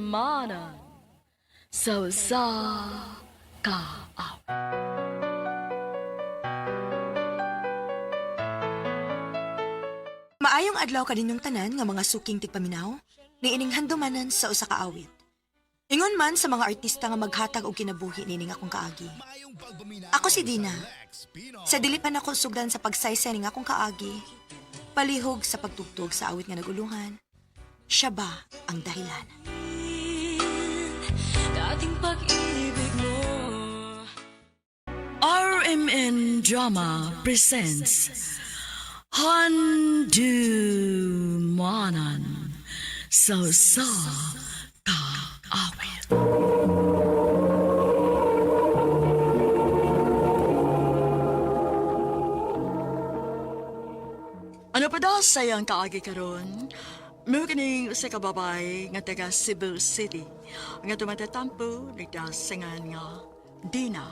Handumanan sa usa ka awit. Maayong adlaw kaninyong tanan nga mga suking tigpaminaw, niining handumanan sa usa ka awit. Ingon man sa mga artista nga maghatag og kinabuhi nining akong kaagi. Ako si Dina. Sa dili pa nako sugdan sa pagsaysay ning akong kaagi, palihog sa pagtugtog sa awit nga nagulungan, siya ba ang dahilan? Dating pag-ibig mo. RMN Drama presents Handumanan sa usa ka awit. Ano pa daw sayang kaagi karon? Mo kining usa ka babae nga taga Cebu City nga tumatatampo nagdasingan nga Dina.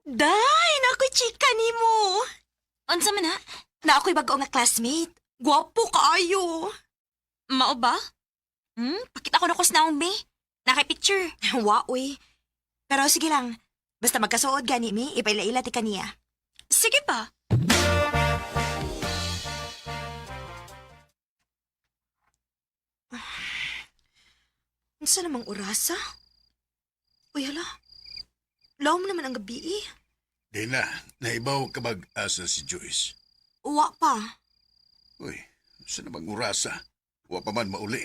Day, nakoy chika nimo. Unsa man na? Na ako'y bag-o nga classmate. Gwapo kaayo. Mao ba? Pakita ko na ko sa naong be. Naka-picture. Wa uy. Pero sige lang. Basta magkasuod gani mi, ipaila-ila ti kaniya. Sige pa. Unsa namang orasa? Uy, hala. Laom naman ang gabi eh. Dina, naibaw ka mag-asa si Joyce. Uwa pa. Uy, saan na bang orasa? Wa pa man mauli.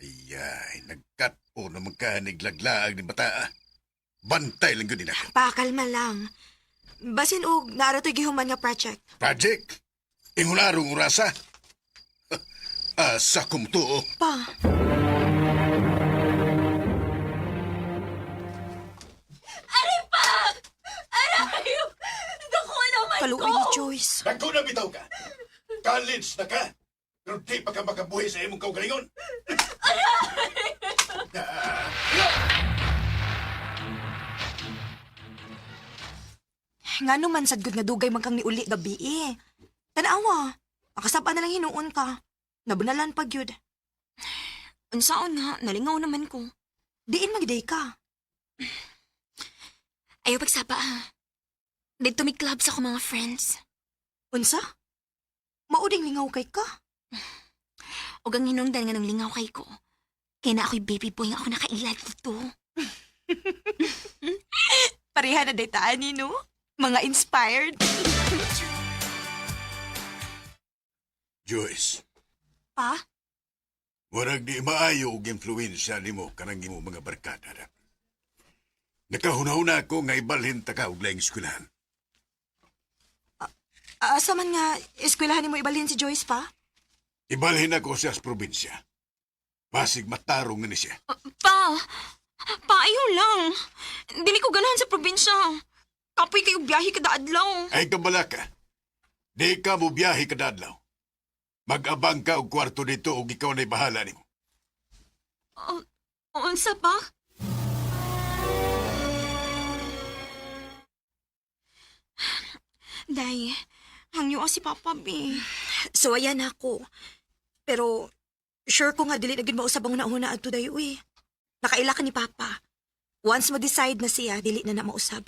Ayay, nagkat-o naman ka niglaglaag ni bataa. Bantay lang yun nila. Pakalma lang. Basin og naarato'y gihuman nga project. Project! Ingunarong orasa! Asa kumtuo. Pa. Aray! Dako naman Kaluoy ni Joyce. Dagko na bitaw ka! College na ka! Pero di pa ka makabuhi sa imong kaugalingon. Nga naman sad gud nga dugay man kang niuli gabi eh. Tanawa. Makasab-an na lang hinuon ka. Nabunalan pag yun. Unsaon nga, nalingaw naman ko. Diin magiday ka. Ayaw pagsapa ha. Dito mi club sa akong mga friends. Unsa? Mauding lingaw kay ka. Ug ang hinungdan nga nang lingaw kay ko. Kaya na ako'y baby boy nga ako nakaila dito. Pareha na daytaan ni no? Mga inspired. Joyce, Pa? warag di maayo og influensya nimo kanang imo mga barkada na. Nakahuna-huna ako nga ibalhin ta ka og laing eskwelahan. Asa man nga eskwelahan nimo ibalhin si Joyce pa? Ibalhin ako siya sa probinsya. Basig matarong nga ni siya. Pa! Pa, ayaw lang. Dili ko ganahan sa probinsya. Kapoy kayo biyahe kada adlaw. Ay kabala ka. Di ka mo biyahe kada adlaw. Mag-abang ka og kwarto dito og ikaw na'y bahala nimo. Unsa pa? Day, hangyo si Papa B. So ayan ako. Pero sure ko nga dili na gid mausab ang una-una adto dayo uy. Nakaila ka ni Papa. Once mo decide na siya, dili na na mausab.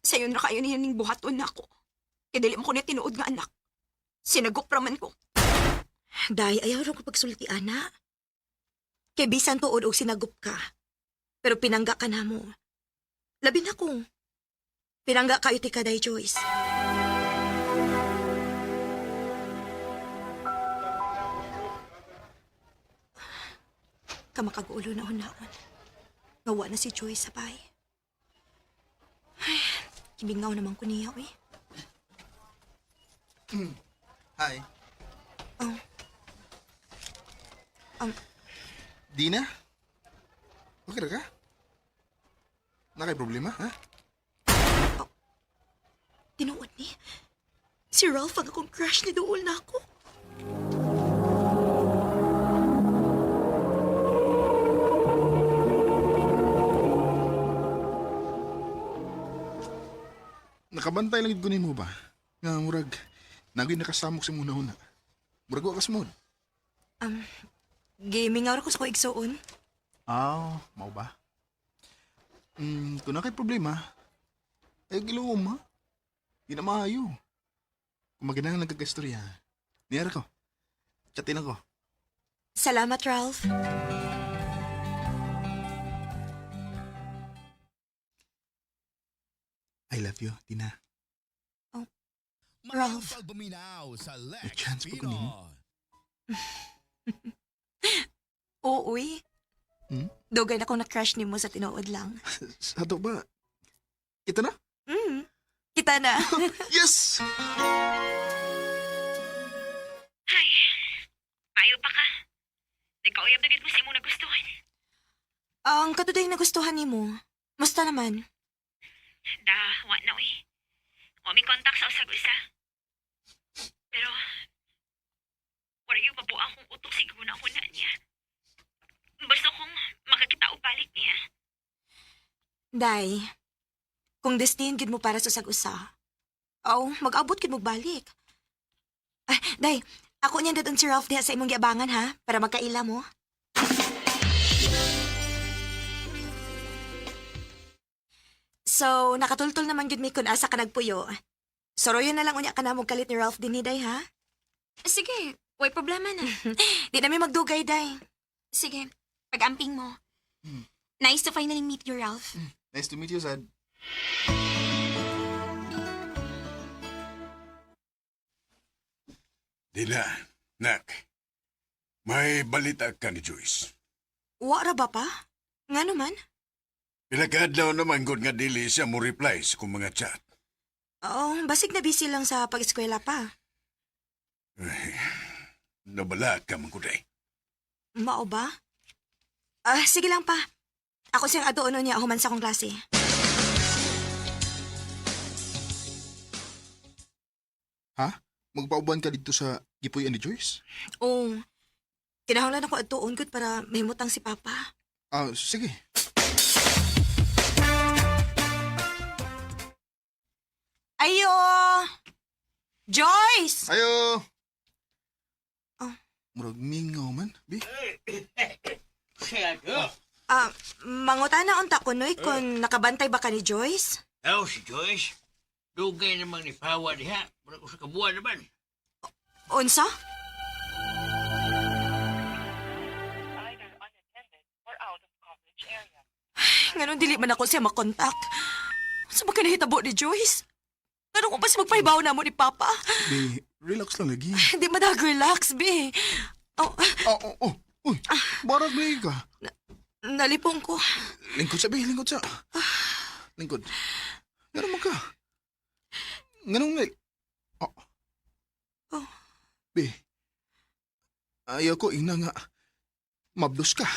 Sayon ra kayo niya ning buhaton nako. Kay dili mo ko niya tinuod nga anak. Sinagop raman ko. Day, ayaw ra ko pagsulti ana. Kay bisan tuod og sinagop ka. Pero pinangga ka na mo. Labi na kung pinangga kayo ti ka, Day Joyce. Kamakagulo na hunaon. Gawa na si Joyce sa bay. Ay, kibingaw naman ko niya, uy. Hi. Oh. Dina? Okay ra ka? Nakay problema, ha? Tinuod ni. Si Ralph ang akong crush ni Duol na ako. Nakabantay lang gid ko nimo ba? Nga murag nagoy nakasamok sa muna una. Murag wa ka smooth. Gaming ko sa ko igsuon. Ah, mao ba? Kung na kay problema, ay giluom ha. Di na maayo. Kung maginang lang kag-istorya, niyara ko. Chatin ako. Salamat, Ralph. I love you, Tina. Ralph. May chance pa ko nimo. Oo, uy. Hmm? Dugay na akong na-crush nimo sa tinuod lang. Sa ato ba? Ito na? Kita na. Yes! Ay, maayo pa ka. Nagkauyab na gid mo sa imong nagustuhan. Ang katuday nagustuhan nimo. Musta naman? Da, wa na uy. Wa mi kontak sa usag usa. Pero wala yung mabuang kong utok siguro na ako na niya. Basta kong makakita og balik niya. Day, kung destined gid mo para sa usag-usa, aw, mag-abot gid mo balik. Ay, Day, ako niyan dadon si Ralph diha sa imong giabangan ha, para magkaila mo. So, nakatultol naman gid mi kun asa ka nagpuyo. Soroyo na lang unya ka na mo kalit ni Ralph dinhi, Day, ha? Sige, way problema na. Di na mi magdugay, Day. Sige, pag-amping mo. Nice to finally meet you, Ralph. Nice to meet you, Sad. Dina, nak. May balita ka ni Joyce. Wa ra ba pa? Nga naman? Pila ka adlaw naman gud nga dili siya mo reply sa kong mga chat. Oo, basig na busy lang sa pag-eskwela pa. Ay, nabala ka man kuday. Mao ba? Ah, sige lang pa. Ako siyang aduono niya human sa akong klase. Ha? Magpauban ka dito sa gipuy ni Joyce? Oo. Kinahanglan ako adtuon gud para mahimutang si Papa. Ah, sige. Ayo! Joyce! Ayo! Oh. Murag mingaw man, bi. Ah, mangutana unta ko noy kung nakabantay ba ka ni Joyce? Aw, si Joyce. Dugay namang ni Pawa diha. Mura ko sa kabuan naman. Unsa? Nganong dili man ako siya makontak. Sa ba kanahitabo ni Joyce? Nganong ko pa siya magpahibaw na mo ni Papa? Bi, relax lang lagi. Hindi man relax, be. Oh, Ah, oh, oh. Uy, barag na ka. nalipong ko. Lingkod sa, bi, lingkod sa. Lingkod. Ganun man ka. Ganun na. Oh. Oh. Bi, ayaw ko, ina nga. Mabdos ka.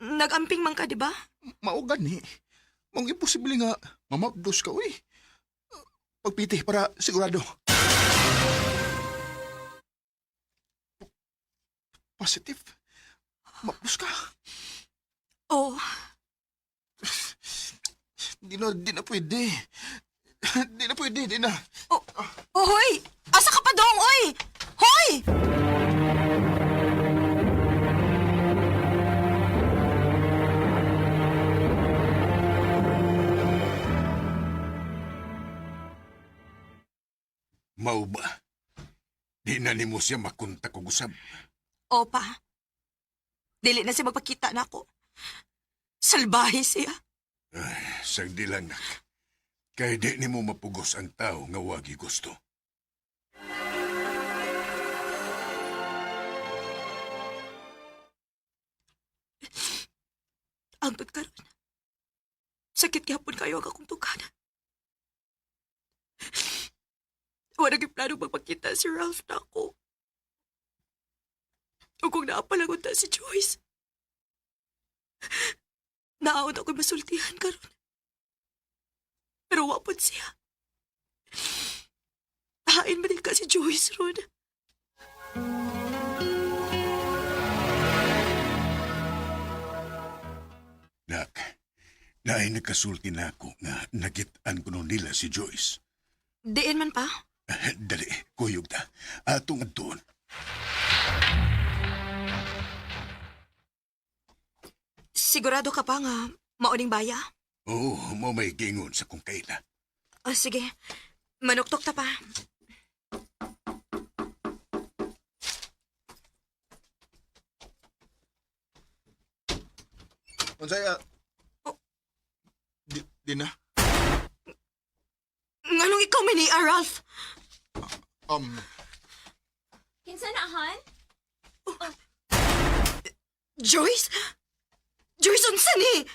Nagamping man ka, di ba? Maugan ni. Mong imposible nga mamabdos ka, uy. Pagpiti para sigurado. Positive. Mabdos ka. Oo. Di na pwede. Di na pwede, di na. Oh, oh, hoy! Asa ka pa dong, oy! Hoy! Mao ba? Di na nimo siya makontak og usab. Opa. Dili na siya magpakita na ako. Salbahe siya. Ay, sagdi lang nak. Kay di nimo mapugos ang tao nga wagi gusto. Angtod karon. Sakit gyapon kayo ang akong tugana. Wala gyud plano magpakita si Ralph na ako. O kung naapalangon ta si Joyce. Naaon ako'y masultihan karon. Pero wapon siya. Hain man din ka si Joyce ron. Nak, Naay nagkasulti na ako nga nagitaan ko nun nila si Joyce. Diin man pa. Dali, kuyog ta. Atong adtuon. Sigurado ka pa nga mauning baya? Oo, mo may gingon sa kong kaila. Ah, sige. Manuktok ta pa. Unsay ah? Oh. Di na. Nganong ikaw may niya, Ralph? Kinsa na, Han? Joyce? Joyce, unsa ni?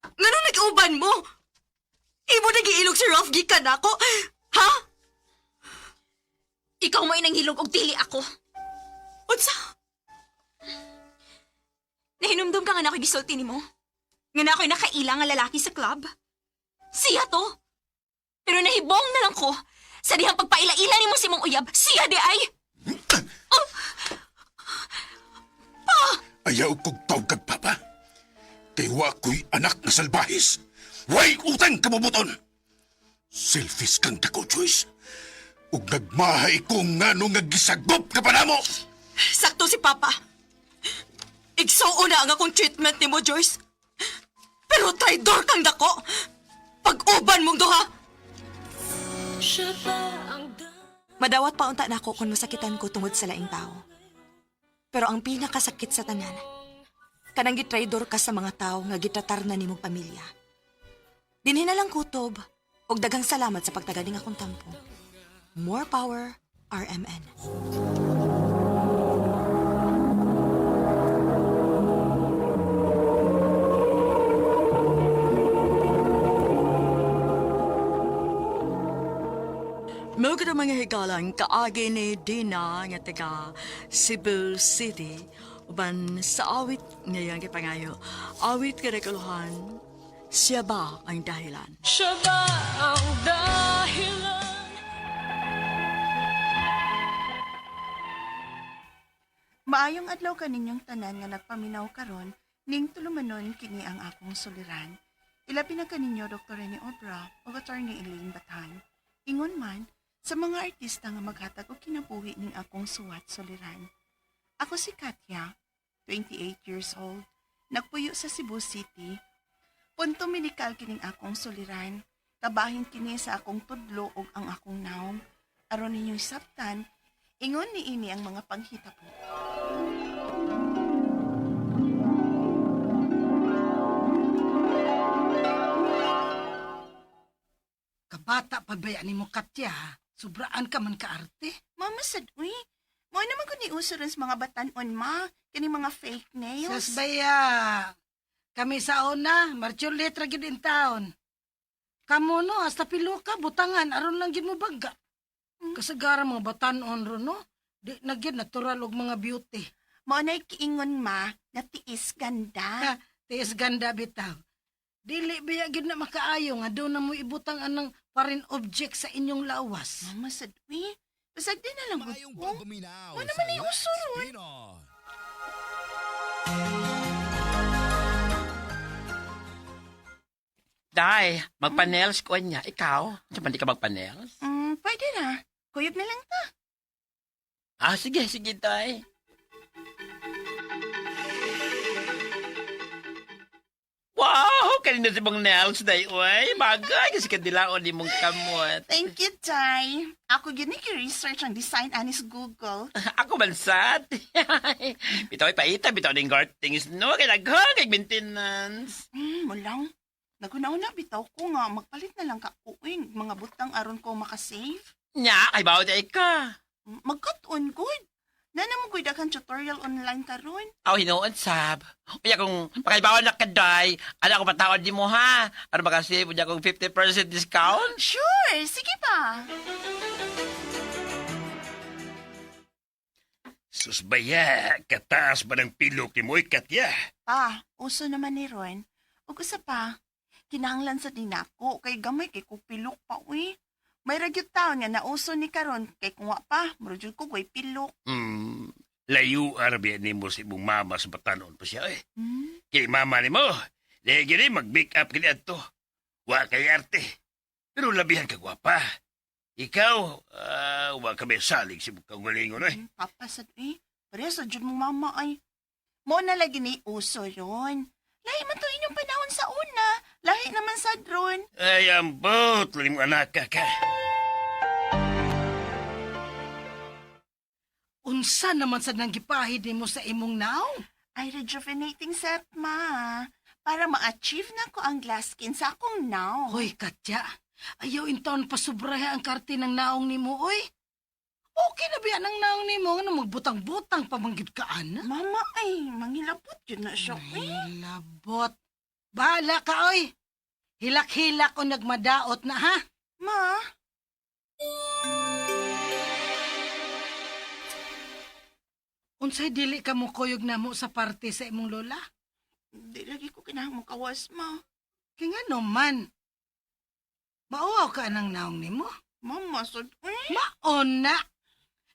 Nganong nag-uban mo? Imo nagiilog si Ralph gikan ako? Ha? Ikaw mo inang hilog og dili ako. Unsa? Nahinumdum ka nga na ako'y gisulti nimo. Nga na ako'y nakaila nga lalaki sa club. Siya to. Pero nahibong na lang ko sa dihang pagpaila-ila nimo si mong uyab. Siya di ay. Ayaw kong tawag papa. Kay wa ko'y anak na salbahis. Way utang kabubuton! Selfish kang dako, Joyce. Ug nagmahay ko nga nung nagisagop ka pa namo! Sakto si Papa. Igsuo na ang akong treatment nimo, Joyce. Pero traidor kang dako. Pag-uban mong duha. Madawat pa unta nako kung masakitan ko tungod sa laing tao. Pero ang pinakasakit sa tanan, kanang gitraidor ka sa mga tao nga gitratar na nimong pamilya. Dinhi na lang kutob, og daghang salamat sa pagtagaling akong tampo. More power, RMN. Mao gud ang mga higalan kaagi ni Dina nga taga Cebu City uban sa awit ngayang gipangayo. Awit karekuluhan, siya ba ang dahilan? Siya ba ang dahilan? Maayong adlaw kaninyong tanan nga nagpaminaw karon ning tulumanon kini ang akong suliran. Ilabi na kaninyo Dr. Rene Obra ug Attorney Elaine Batan. Ingon man sa mga artista nga maghatag og kinabuhi ning akong suwat suliran. Ako si Katya, 28 years old, nagpuyo sa Cebu City. Punto medikal kining akong suliran. Kabahin kini sa akong tudlo ug ang akong naong. Aron ninyong sabtan, ingon niini ang mga panghitabo. Kabata pa ba ni mo Katya? Sobraan ka man kaarte. Mama sad, uy. Mo naman ko ni uso ron sa mga batanon, ma. Kani mga fake nails. Sas baya. Kami sa una, Marchulet ra gyud in town. Kamo no, hasta piluka, butangan, aron lang gyud mo baga. Kasagara mga batanon ron no. Di na gyud natural og mga beauty. Mo na kiingon, ma, na tiis ganda. Ha, tiis ganda bitaw. Dili biya gyud na makaayo nga doon na mo ibutang anang parin object sa inyong lawas. Mama sad, uy. Basag di na lang gud ko. Mo naman ni uso ron. Day, magpanels ko niya. Ikaw, sa di ka magpanels? Pwede na. Kuyog na lang ta. Ah, sige, sige, Day. Wow! Kanina si mong nails, Day. Uy, bagay. Kasi kadilaon ni mong kamot. Thank you, Tay. Ako gyud ni research ang design anis Google. Ako man sad. Bitaw ipaita, bitaw ning guard things no. Kay daghang kay maintenance. Mulang. Naguna-una bitaw ko nga magpalit na lang ka uy, mga butang aron ko makasave. Nya, ay bawo day ka. Magkat-on good. Nana mo gud daghan tutorial online karon. Aw, hinuon, sab. Unya kung makaibawan na ka, day. Ano ako patawad di mo, ha? Ano ba kasi, unya kung 50% discount? Sure, sige pa. Susbaya, kataas ba ng pilok ni Moy Katya? Pa, uso naman ni Ron. Ug usa pa, kinahanglan sa dinako kay gamay kay kog pilok pa uy. May ragyud taon nga nauso ni karon kay kung wa pa, murag jud ko way pilok. Layo arabia ni mo sa imong mama sa batanon pa siya eh. Hmm? Kay mama ni mo, Di gini mag-make up kini adto. Wa kay arte. Pero labihan ka gwapa. Ikaw, wa ka may salig si kaugalingon oy. Papa sad eh. Pareha sa jud mo mama ay. Mo na lagi ni uso yon. Lahi man to inyong panahon sa una. Lahi naman sa drone. Ay, ambot, lalim anak ka ka. Unsa naman sad nang gipahid nimo sa imong naong? Ay, rejuvenating set, ma. Para ma-achieve na ko ang glass skin sa akong now. Hoy, Katya, ayaw intaon pasubrahe ang karte ng naong nimo, oy. Okay na biya ng naong nimo nga magbutang-butang pa man gyud ka ana. Mama, ay, manghilabot yun na siya. Eh. Hilabot. Bahala ka, oy. Hilak-hilak o nagmadaot na, ha? Ma, Unsay dili ka mo kuyog namo sa parte sa imong lola? di lagi ko kinahang makawas, ma. Kaya nga no man. Mauaw ka ng naong nimo. Mama, sad, eh. Maon na.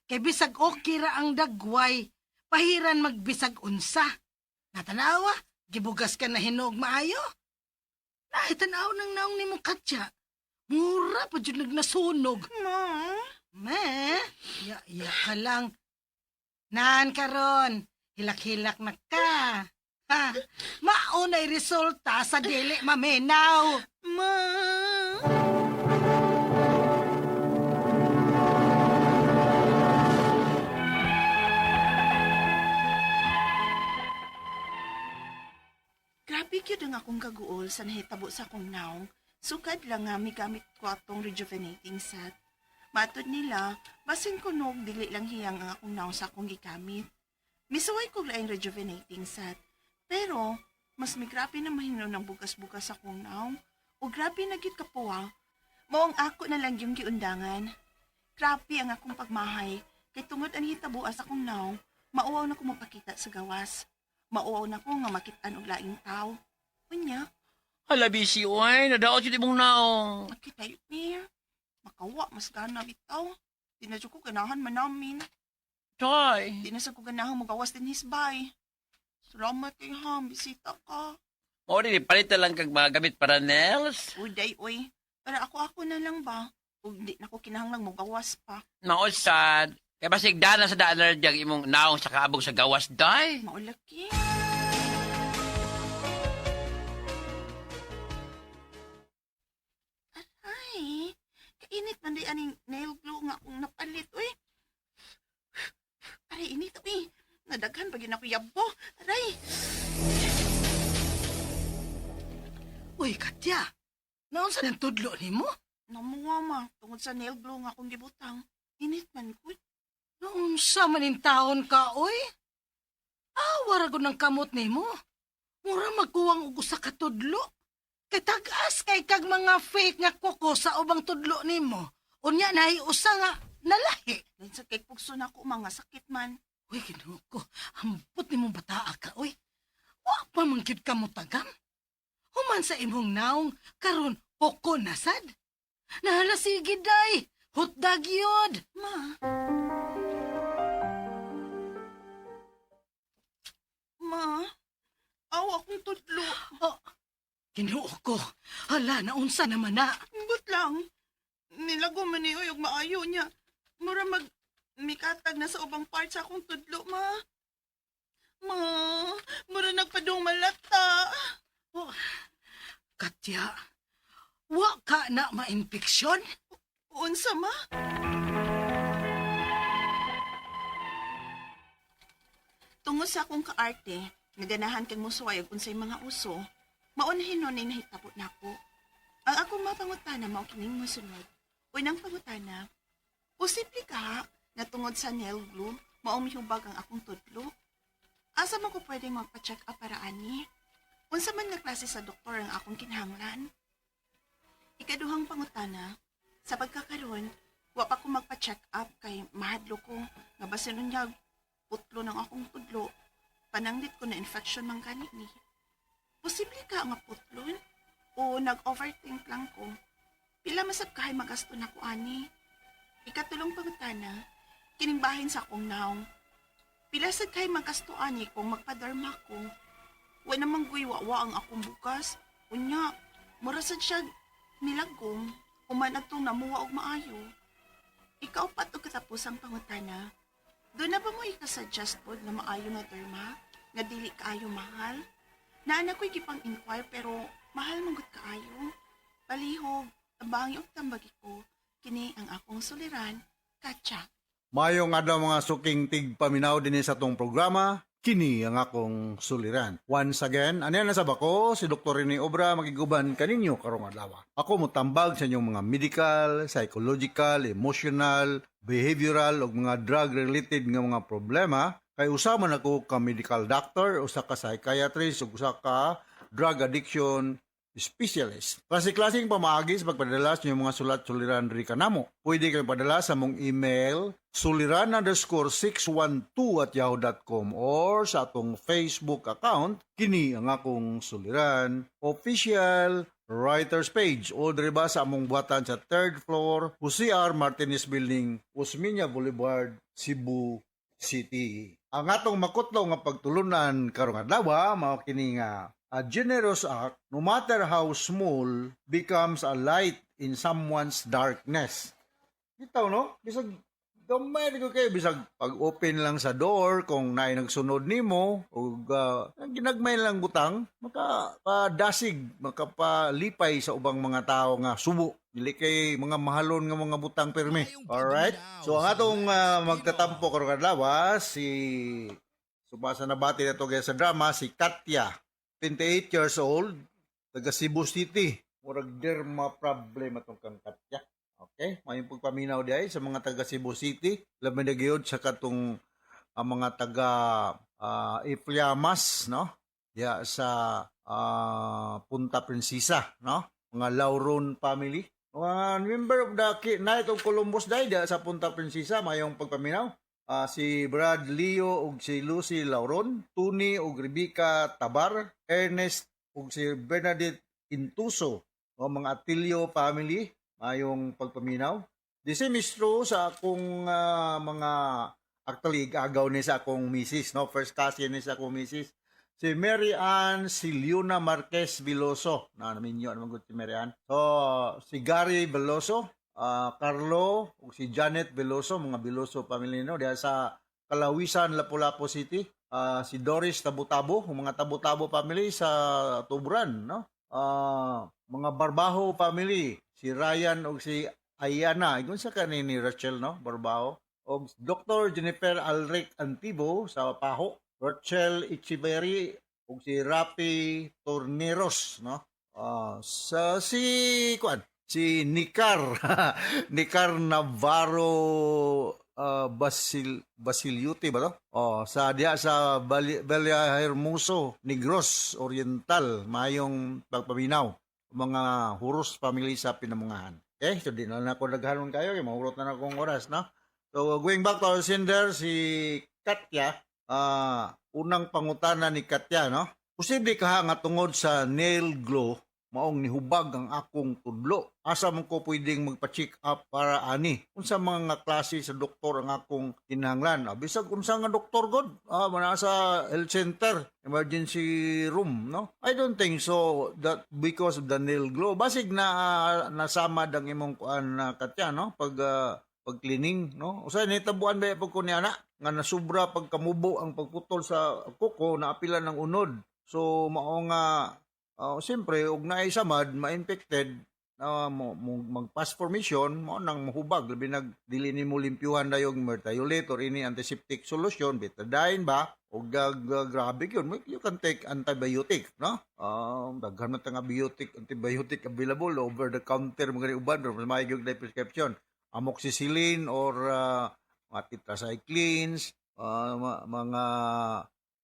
Kay bisag okay ra ang dagway, pahiran magbisag unsa. Natanawa, gibugas ka na hinuog maayo. Naitanaw ng naong nimo Katya. Mura pa jud nagnasunog. Ma, Ma, ya ya ka lang. Naan karon, hilak-hilak na ka. Ha, maunay resulta sa dili maminaw. ma. Grabe gyud ang akong kaguol sa nahitabo sa akong naong. Sukad lang nga migamit ko atong rejuvenating set. Matod nila, basin kunog dili lang hiyang ang akong naong sa akong gigamit. Misuway ko laing rejuvenating set. Pero, mas migrabe na mahino ng bugas-bugas akong naong. O grabe na gyud kapuwa. Moong ako na lang yung giundangan. Grabe ang akong pagmahay. Kay tungod ang hitabuas akong naong, mauaw na ko mapakita sa gawas. Mauaw na ko nga makitaan og laing tao. Unya, Hala, busy, oy. Nadaot yun imong naong. makita yun niya. Makawa, mas gana bitaw. Di na jud ko ganahan manamin. Toy. Di na sa ko ganahan mogawas din hisbay. Salamat kay ham, bisita ka. Mao din, palit na lang kag mga gamit para Nels. Uy, day, uy. Para ako-ako na lang ba? Ug di na ko kinahanglang mogawas pa. Mao sad. Kay basig dana sa daanar diyang imong naong sa kaabog sa gawas, day. Maulaki. Aray, kainit man di aning nail glue nga akong napalit, uy. Aray, init, uy. Nadaghan pa gyud ako yabo. Aray. Uy, Katya, naon sa nang tudlo nimo? Namuha ma, tungod sa nail glue nga akong gibutang. Init man ko. Naunsa man in taon ka, oy? Awa ra gud ng kamot nimo. Mura magkuwang og usa ka tudlo. Kay tag-as kay kag mga fake nga kuko sa ubang tudlo nimo. Unya nahi usa nga nalahi. Lain sa kay pugso na ako mga sakit man. Uy, Ginoo ko, ambot nimong bataa ka, uy. Wa pa man gyud ka motagam. Human sa imong naong karon kuko na sad. Nahala sige day, hotdog yun. Ma. Ma, aw akong tudlo. Oh, Ginoo ko, hala naunsa naman na. But lang. Nilago man ni og maayo niya. Mura mag mikatag na sa ubang part sa akong tudlo, ma. Ma, mura nagpadung malata. Oh, Katya, wa ka na ma-impeksyon? Unsa ma? Tungod sa akong kaarte, naganahan kang musuway og unsay mga uso, maunhin nun ay nahitabo nako. Ang akong mapangutana mao kining mosunod. Unang pangutana, posible ka nga tungod sa nail glue, mao mihubag ang akong tudlo? Asa man ko pwede magpa-check up para ani? Unsa man nga klase sa doktor ang akong kinahanglan? Ikaduhang pangutana, sa pagkakaroon, wa pa ko magpa-check up kay mahadlo ko nga basin unyag putlo ng akong tudlo, pananglit ko na infection man gani ni. Posible ka nga putlon o nag-overthink lang ko. Pila masab kahay magasto na ko ani. Ikatulong pangutana, kining bahin sa akong naong. Pila sad kay magasto ani kung magpaderma ko. Wa naman guy wawa ang akong bukas. Unya, mura sad siya nilagom. Human atong namuha og maayo. Ikaw pa to katapusang pangutana. Doon na ba mo ikasuggest pod nga maayo nga derma? Nga dili kaayo mahal? Naa na ko'y gipang inquire pero mahal man gud kaayo. Palihog, tambangi og tambagi ko. Kini ang akong suliran, Katya. Mayong adlaw, mga suking tigpaminaw dinhi sa atong programa, kini ang akong suliran. Once again, aniya na sab ako, si Dr. Rene Obra, makiguban kaninyo karong adlaw. Ako motambag sa inyong mga medical, psychological, emotional, behavioral ug mga drug-related nga mga problema kay usa man ako ka medical doctor, usa ka psychiatrist ug usa ka drug addiction specialist. Klase-klaseng pamaagi sa pagpadala sa inyong mga sulat suliran diri kanamo. Pwede kayo padala sa among email suliran_612@yahoo.com or sa atong Facebook account, kini ang akong suliran official writers page, o diri ba sa among buhatan sa third floor, Jose R. Martinez Building, Osmeña Boulevard, Cebu City. Ang atong makutlo nga pagtulunan karong adlaw mao kini nga a generous act, no matter how small, becomes a light in someone's darkness. Bitaw, no? Bisag gamay ko kayo, bisag pag-open lang sa door kung naay nagsunod nimo ug ginagmay lang butang, makapadasig, makapalipay sa ubang mga tao nga subo. Dili kay mga mahalon nga mga butang pirmi. Alright? So ang atong magtatampo karong adlaw si subasa nabati na to sa drama, si Katya, 28 years old, taga Cebu City. Murag derma problem atong kang Katya. Okay, may pagpaminaw diay sa mga taga Cebu City, labi na gyud sa katong ang mga taga Ifliamas, no? Ya sa Punta Princesa, no? Mga Lauron family. Mga member of the Knight of Columbus dai diya sa Punta Princesa, mayong pagpaminaw. Si Brad Leo ug si Lucy Lauron, Tony ug Rebecca Tabar, Ernest ug si Bernadette Intuso, o mga Atilio family, mayong pagpaminaw. The same is true sa akong mga, actually agaw ni sa akong misis, no? First cousin ni sa akong misis. Si Mary Ann Siliuna Marquez Veloso. Na naminyo naman gud si Mary Ann. So, si Gary Veloso, Carlo ug si Janet Veloso, mga Veloso family, no, diha sa Kalawisan, Lapu-Lapu City. Si Doris Tabutabo, ang mga Tabutabo family sa Tubran, no? Mga Barbaho family, si Ryan ug si Ayana, ingon sa kani ni Rachel, no? Barbaho. Og Dr. Jennifer Alric Antibo sa Paho, Rachel Ichiberi ug si Rapi Torneros, no? Sa si kuan, si Nicar Nicar Navarro Basiliute ba to? Oh, sa diha sa Hermoso, Negros Oriental, mayong pagpaminaw mga Huros family sa Pinamungahan. Okay, so di na lang ako naghanon kayo, kay mahurot na na akong oras, no? So, going back to our sender, si Katya, unang pangutana ni Katya, no? Posible kaha nga tungod sa nail glue, maong nihubag ang akong tudlo? Asa man ko pwedeng magpa-check up para ani? Unsa mga klase sa doktor ang akong kinahanglan? Bisag unsa nga doktor god? Mana sa health center, emergency room, no? I don't think so that because of the nail glue. Basig na nasamad ang imong kuan na Katya, no? Pag cleaning, no? Usahay nitabuan ba pag ko niya na nga nasubra pagkamubo ang pagputol sa kuko na apilan ng unod. So mao nga siyempre og naay samad ma-infected na mo mag-pus formation, mo nang mahubag, labi nag dili nimo limpyuhan dayong merthiolate or ini antiseptic solution, Betadine ba, og grabe yun, you can take antibiotic, no? Daghan man tang antibiotic available over the counter, mga uban, pero mas maayo gyud prescription, amoxicillin or mga tetracyclines, mga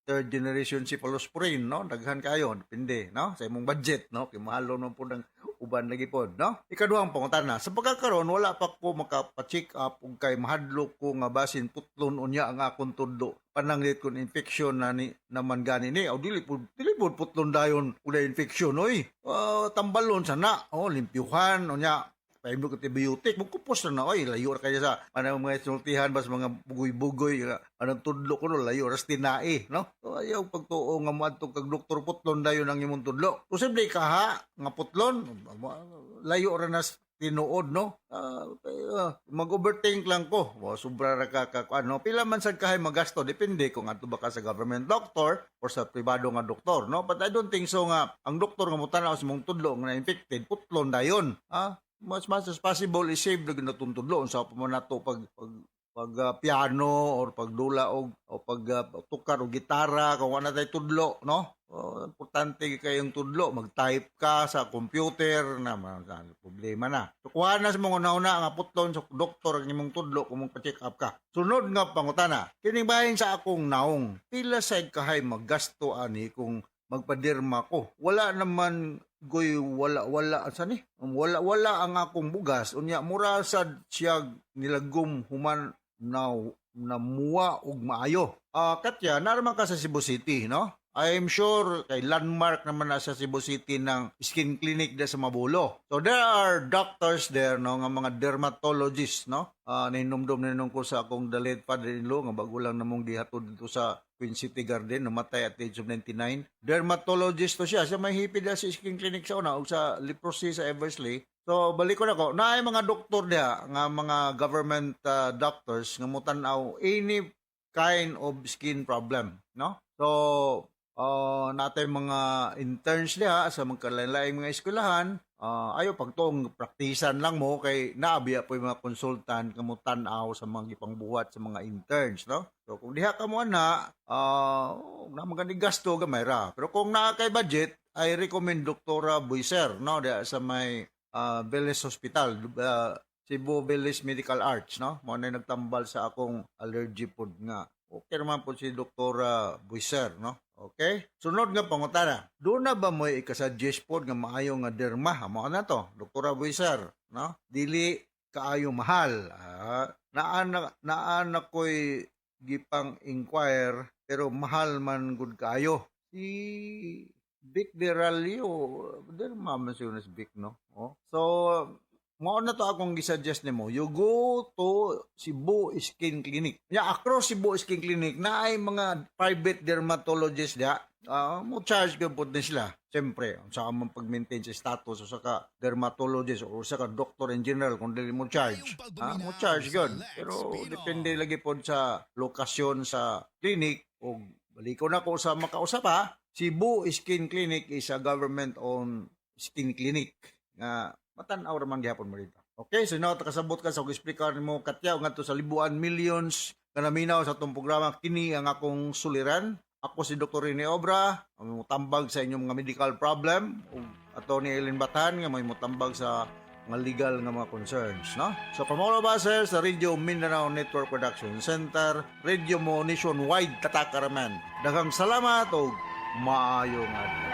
third generation cephalosporin, no? Daghan kayo, depende, no? Sa imong budget, no? Kay mahalo man pud ang uban lagi pod, no? Ikaduhang pangutana, sa pagkakaron wala pa ko makapa-check up ug kay mahadlok ko nga basin putlon unya ang akong tudlo. Pananglit kon infection na ni naman gani ni. O dili pud putlon dayon ulay infection, oy. Tambalon sana, oh, limpyuhan unya. Paimlo antibiotic, mugkupos na na oy, layo ra kaya sa anang mga sultihan bas mga bugoy-bugoy anang tudlo ko no layo ra sa tinai, no? So ayaw pagtuo nga moadto kag doktor, putlon dayon ang imong tudlo. Posible ka ha nga putlon, layo ra na sa tinuod, no? Mag-overthink lang ko. Wa sobra ra ka ka ano, pila man sad kahay magasto, depende kung adto ba ka sa government doctor or sa pribado nga doktor, no? But I don't think so nga ang doktor nga motanaw sa imong tudlo nga na-infected, putlon dayon. Ah, much much as possible i-save na natong tudlo unsa pa man nato pag piano or pagdula og o pag tukar og gitara kung wala tay tudlo, no? Oh, importante kayong tudlo, mag-type ka sa computer na problema na. So kuha na sa mga una nga putlon sa doktor ang imong tudlo kung magpa-check up ka. Sunod nga pangutana, kining bahin sa akong naong, pila sad kahay maggasto ani kung magpaderma ko? Wala naman goy wala wala asa ni? Wala wala ang akong bugas, unya mura sad siya nilagom human na namuwa og maayo. Ah, Katya, naraman ka sa Cebu City, no? I'm sure kay landmark naman na sa Cebu City ng skin clinic da sa Mabolo. So there are doctors there, no, nga mga dermatologists, no? Nahinumdum na ko sa akong the late father-in-law nga bago lang namong gihatod dito sa Queen City Garden, namatay at the age of 99. Dermatologist to siya. Siya may hipid sa skin clinic sa una ug sa leprosy sa Eversley. So balik ko na ko, naay mga doktor diha nga mga government doctors nga mutan-aw any kind of skin problem, no? So natay mga interns diha sa mga kalain-laing mga eskwelahan, ayo pagtuong praktisan lang mo kay naabiya po yung mga consultant nga mo tan-aw sa mga gipangbuhat sa mga interns, no? So kung diha ka mo ana, na magani gasto gamay ra. Pero kung naa kay budget, I recommend Doktora Buiser, no, diha sa may Velez Hospital, Cebu Velez Medical Arts, no? Mo na nagtambal sa akong allergy pod nga. Okay naman po si Doktora Buiser, no? Okay? Sunod nga pangutana. Doon na ba mo ikasuggest pod nga maayo nga derma? Amo na to, Doktora Buiser, no? Dili kaayo mahal. Ah, naa na ko'y gipang inquire pero mahal man gud kaayo. Si Vic de Ralio, derma man siguro si Vic, no? Oh. So, mao na to akong gisuggest nimo. You go to Cebu Skin Clinic. Ya, across Cebu Skin Clinic na ay mga private dermatologist diha. Mo charge gyud pod ni sila. Siyempre, sa man pag-maintain sa status o sa ka dermatologist o sa ka doctor in general kung dili mo charge. Ah, mo charge gyud. Pero depende lagi pod sa lokasyon sa clinic o baliko na ko sa makausap ha. Cebu Skin Clinic is a government-owned skin clinic nga matan-aw ra man gihapon mo dito. Okay, so now kasabot ka sa explicar nimo, Katya, ngadto sa libuan millions nga naminaw sa atong programa, kini ang akong suliran. Ako si Dr. Rene Obra, ang mutambag sa inyong mga medical problem, ug ato ni Ellen Batan nga may mutambag sa mga legal nga mga concerns, no? So from all of us here sa Radio Mindanao Network Production Center, Radio mo nationwide, tatakaraman. Daghang salamat ug maayong adlaw.